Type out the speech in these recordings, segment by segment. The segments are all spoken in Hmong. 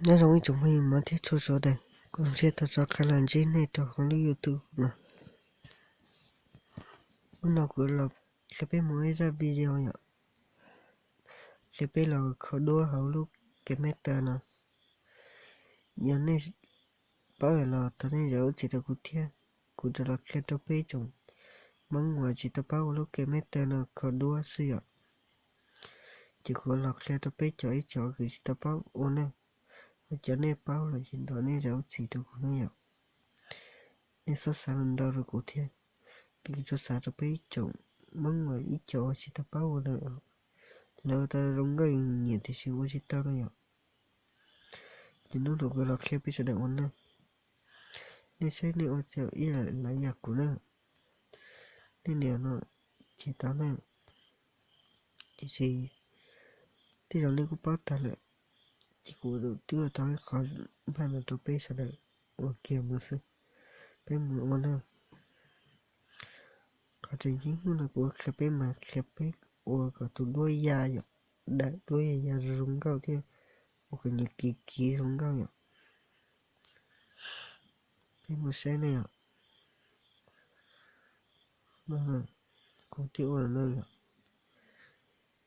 Nyob zoo ib tsoom phooj ywg mov thiab tshua sawv daws, kuv zoo siab tau rov qab los ntsib nej rau hauv lub YouTube no. Hnub no kuv los qhia peb mus ib zaj video yom, qhia peb los kho duab hauv lub KineMaster no. Yog nej paub los thov nej zam lub txim rau kuv thiab. Kuv rov los qhia rau peb tsoom Hmoob uas tsis tau paub ua lub KineMaster no kho duab xwb yom. Ces kuv los qhia rau peb cov ib tsoom uas tsis tau paub ua ne, ho cov nej paub los ces thov nej zam lub txim rau kuv ne yom. Nej txhob xav ntau rau kuv thiab, vim kuv tsuas xav rau peb ib tsoom Hmoob uas ib co uas tsis tau paub ua lawm, lawv ua tau zoo nkauj nyiam tiam sis ua tsis tau no yom. Ces hnub no kuv los qhia peb sawv daws ua ne. Nej saib nej ua tau ib yam kuv na. Nej nias no ces tau na. Tiam sis tej zaum nej kuj paub tag lawm, ces kuv twb ua tau ib qho npaj no rau peb sawv daws ua kiag mus xwb. Peb mus ua na. Qhov tseem ceeb hnub no kuv qhia peb mas qhia peb ua kom tus duab ya yom, daim duab ya ya zoo nkauj thiab ua kom nyias kiv kiv zoo nkauj yom. Peb mus saib ne yom. Kuv twb ua no yom,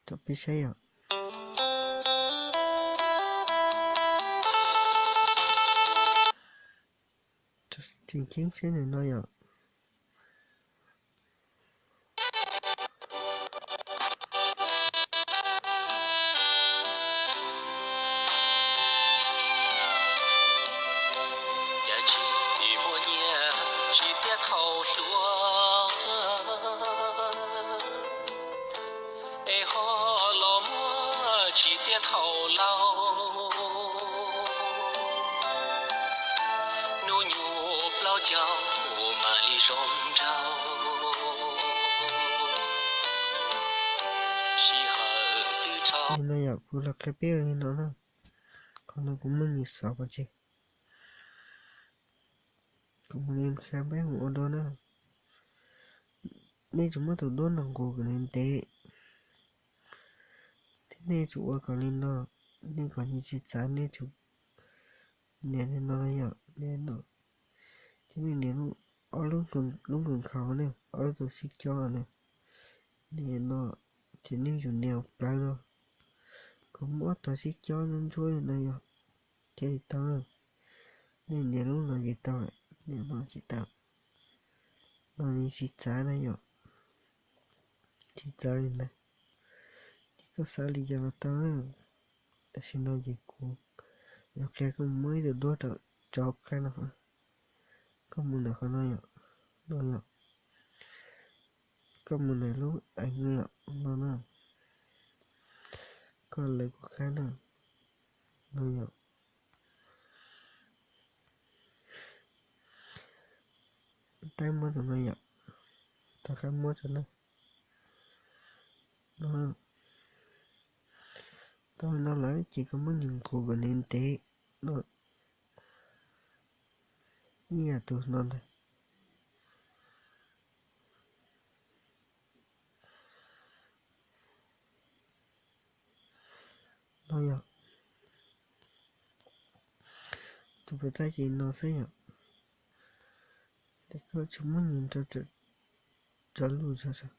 rau peb saib yom. Tseem ceeb saib ntawm no yom. Cas tsis muaj nyiaj tsis txiaj thaum hluas, es ho los muaj tsis txiaj thaum laus. Hnub nyoog plaub caug mam li zoo nraug, sij hawm twb tsaus. Li no yom, kuv los qhia peb li no na. Qhov no kuv muab nws xov pov tseg. Kuv mus li qhia peb mus ua dua na. Nej tsum muab tus duab no nqus kom nws ntev, thiab nej tsum ua kom li no, nej kom nws tsis txav, nej tsum nias li no yom, nias no. Ces nej nias ob lub nkaus nkhaus ne, ob lub tus sib cob ne, nias no, ces nej tsum nias plawv no. Kuv muab ob tog sib cob ntsuab ntsuab li no yog thiaj li tau. Nej nias lub no ces tau, nias no tsis tau. No nws tsis txav na yom, tsis txav li ntawd. Ces koj xav li cas los tau. Tam sim no ces kuv yuav qhia koj mus muab ib tug duab rau tso qab no. Koj mus ntawm qhov no yom, no yom. Koj mus ntawm lub eev no yom, no na. Koj lawv kuv qab na, no yom. Tab muab tus no yom, rov qab muab rau na. No, tau no lawm ces koj muab nws nqus kom nws ntev no, ib yam tus no ntag. No yom, tus puas tab ces no xwb yom. Ces koj tsis muab nws rau, rau lub zog.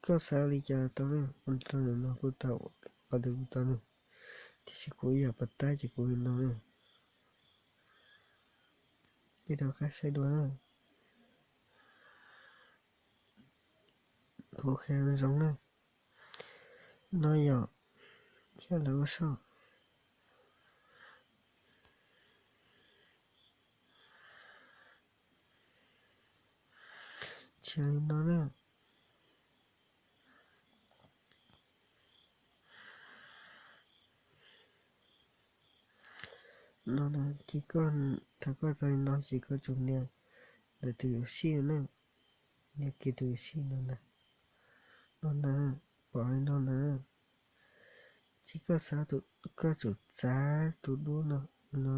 Koj xav li cas tau ne, ua rau ntawm no kuj tau, ua tus kuj tau ne. Tiam sis kuv ib yam puas tab ces kuv li no ne. Peb rov qab saib dua na. Kuv qhia zoo na. No yom, thiab lawv ua soj. Tsis li no na. No na, ces koj, thaum koj tau li no ces koj tsum nias ntawm tus yuam sij na, nias kiag tus yuam sij no ntag. No na, pom li no na. Ces koj xav, koj tsum txav tus duab no, no.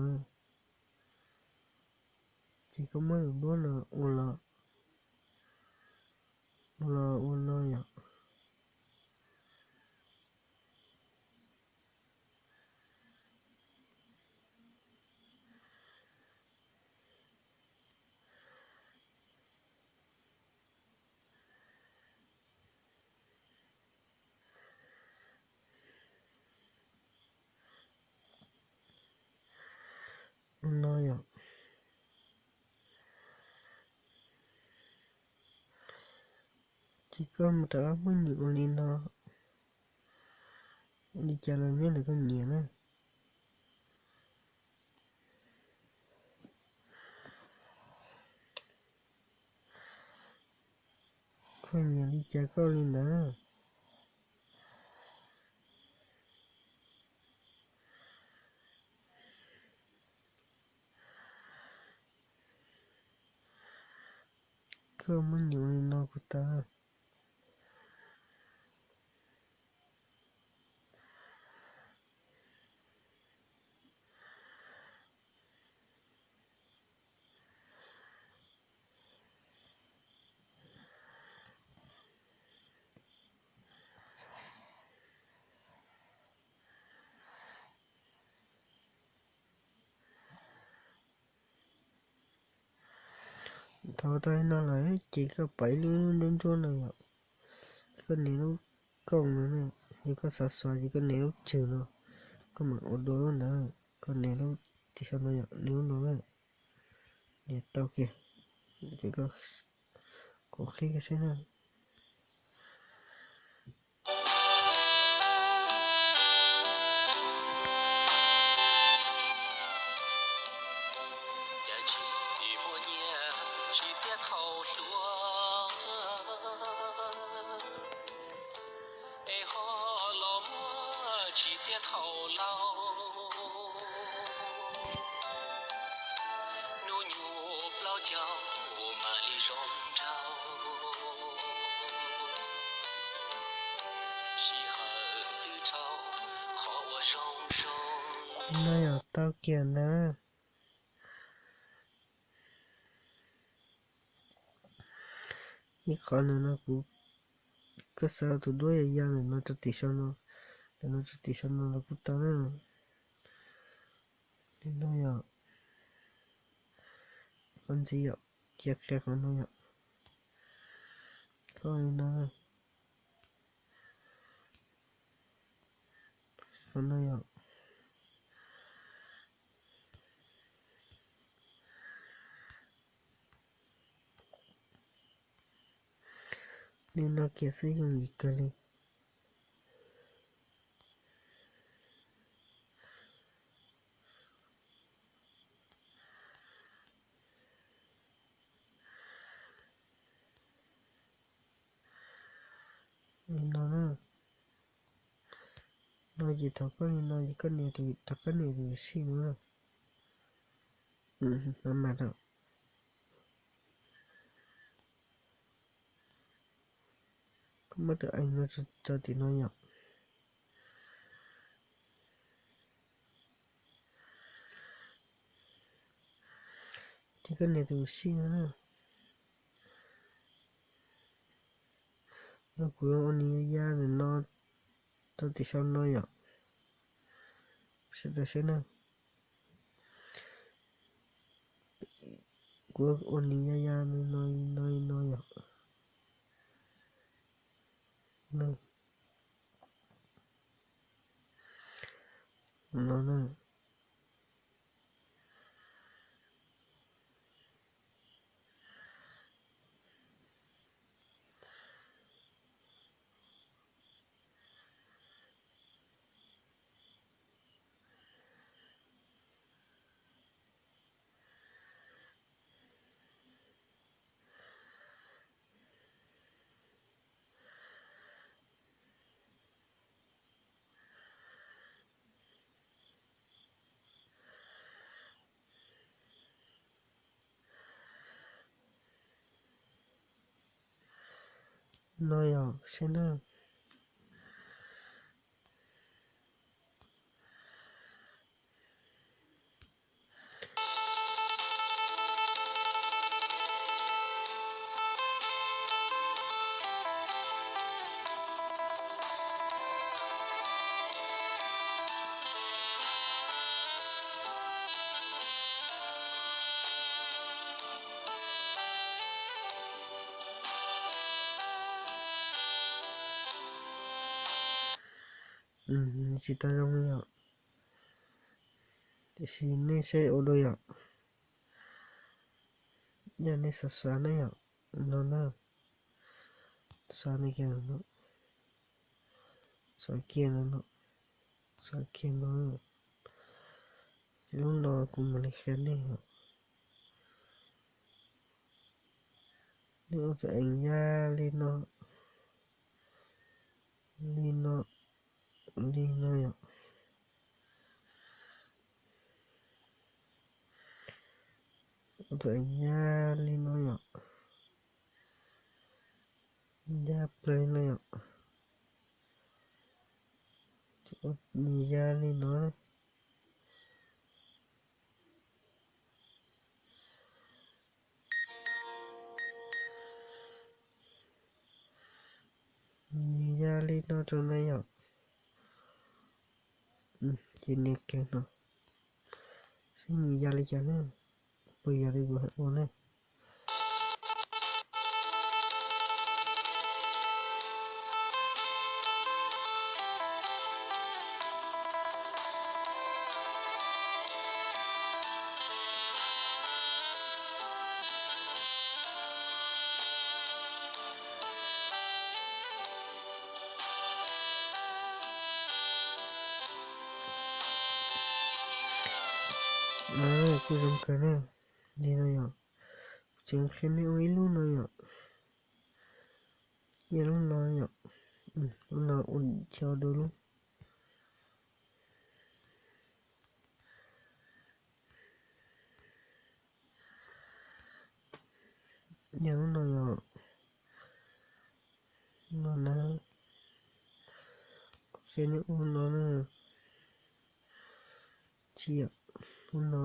Ces koj muab tus duab no ua los, ua los ua no yom. Koj mus rov qab muab nyiam ua li no, li cas los nyob ntawm koj nyiam na. Koj nyiam li cas koj li ntawd. Koj muab nyiam li no kuj tau. Thov tau no lawm ces koj pais lub ntsuab ntsuab no yom, koj nias lub koom no na, yog koj xav xuav ces koj nias lub tswm no, koj mam ua dua lub ntawd, koj nias lub tim sau no yom, nias lub no na, nias tau kiag, ces koj, kuv qhib koj saib na. No yog tau kiag ntawd. Ib qhov ntawm no kuv, koj xav tus duab ya ya ntawm no rau tim sau no, ntawm no rau tim sau no los kuj tau na. Li no yom, qhov ntxiv yom, cia qhia qhov no yom, koj li no, qhov no yom. Li no kiag xwb yooj yim kawg li. Li no na, no ces thaum koj li no ces koj nias tus, rov qab nias tus sij no na. Mas mas tau. Koj muab tus ees no tso tim no yom. Ces koj nias tus sij no na. Los kuv ua nws ya ya ntawm no rau tim sau no yom. Sawv daws saib na. Kuv ua nws ya ya no, no, no yom. No na. No yog saib na. Tsis tau zoo li yom. Tiam sis nej saib ua dua yom. Yog nej xav xav na yom, no na. Xav li cas no, xav kiag no, xav kiag no. Lub no kuv mam li qhia nej os. Nej ua tus ees ya li no, li no, li no yom. Ua tus ees ya li no yom. Ya plaws li no yom. Nws ya li no. Nws ya li no rau na yom. Ces nias kiag no, seb nws ya li cas na, puas yog li kuv hais ua na. Kuj zoo kawg na. Li no yom, kuv tseem qhia nej ua ib lub no yom. Yog lub no yom, lub no ua cho dua lub. Yog lub no yom, no na, kuv qhia nej ua no na. Tsis yom, lub no.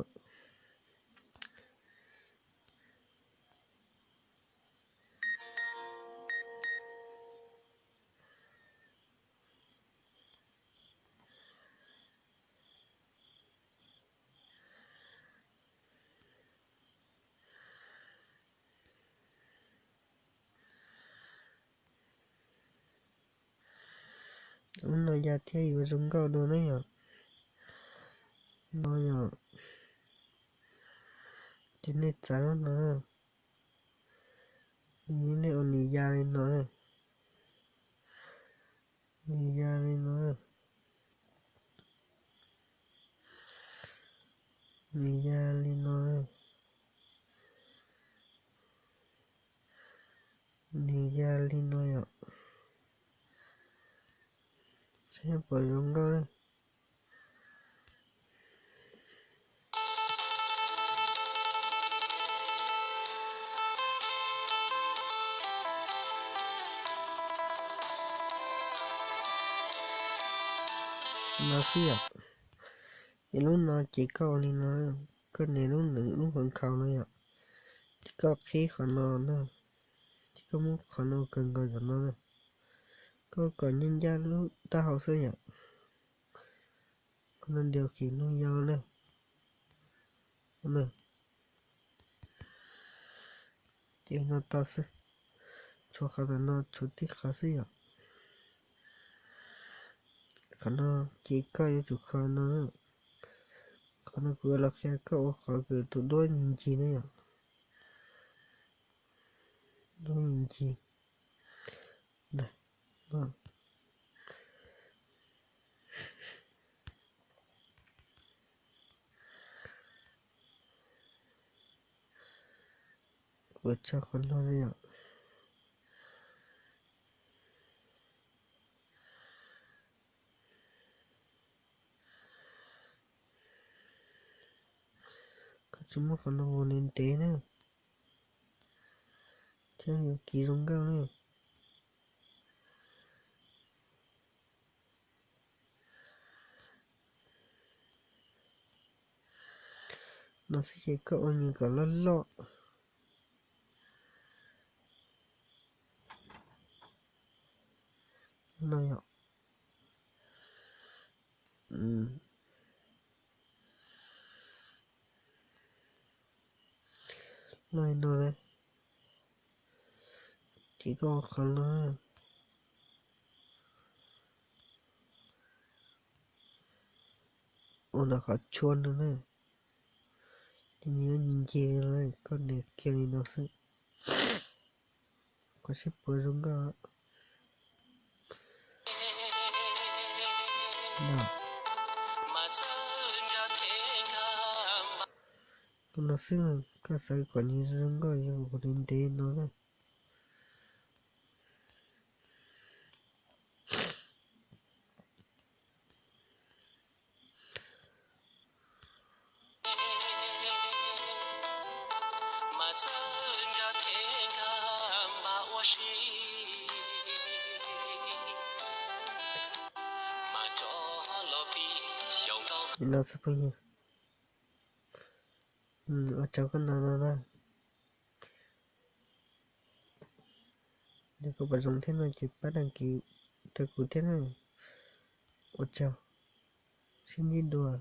Lub no ya thiab yuav zoo nkauj dua na yom. No yom, ces nej txav lub no, nej ua nws ya li no, nws ya li no, nws ya li no, nws ya li no yom. Seb puas zoo nkauj na. No xwb yom. Es lub no ces koj ua li no, koj nias lub nws lub qhov nkhaus no yom, ces koj qhib qhov no na, ces koj muab qhov no kawg nkaus tom no na, koj kom ncaj ncaj lub taub hau xwb yom. Qhov no điều khiển lub yau na. Ces no tau xwb, tshuav qhov tom no tshuav tib qhov xwb yom. Qhov no ces koj yuav tsum kho no, qhov no kuv los qhia koj ua qhov kws tus duab ncig ncig na yom. Duab ncig ncig. Kuv tso qhov no yom. Koj tsis muab qhov no ua ntev ntev na, thiaj yuav kiv zoo nkauj na. No xwb ces koj ua nws kom loj loj. No yom. Loj no na, ces koj ua qhov no, ua ntawm qhov tshuab no na, ces nws yuav ncig ncig no, koj nias kiag li no xwb, kom seb puas zoo nkauj. Tus no xwb, koj xav kom nws zoo nkauj yog kuv ntev ntev no na. Li no xwb phooj ywg, ua tsaug koj no no na. Yog koj pom zoo thiab no ces pab đăng ký rau kuv thiab na. Ua tsaug, sib ntsib dua.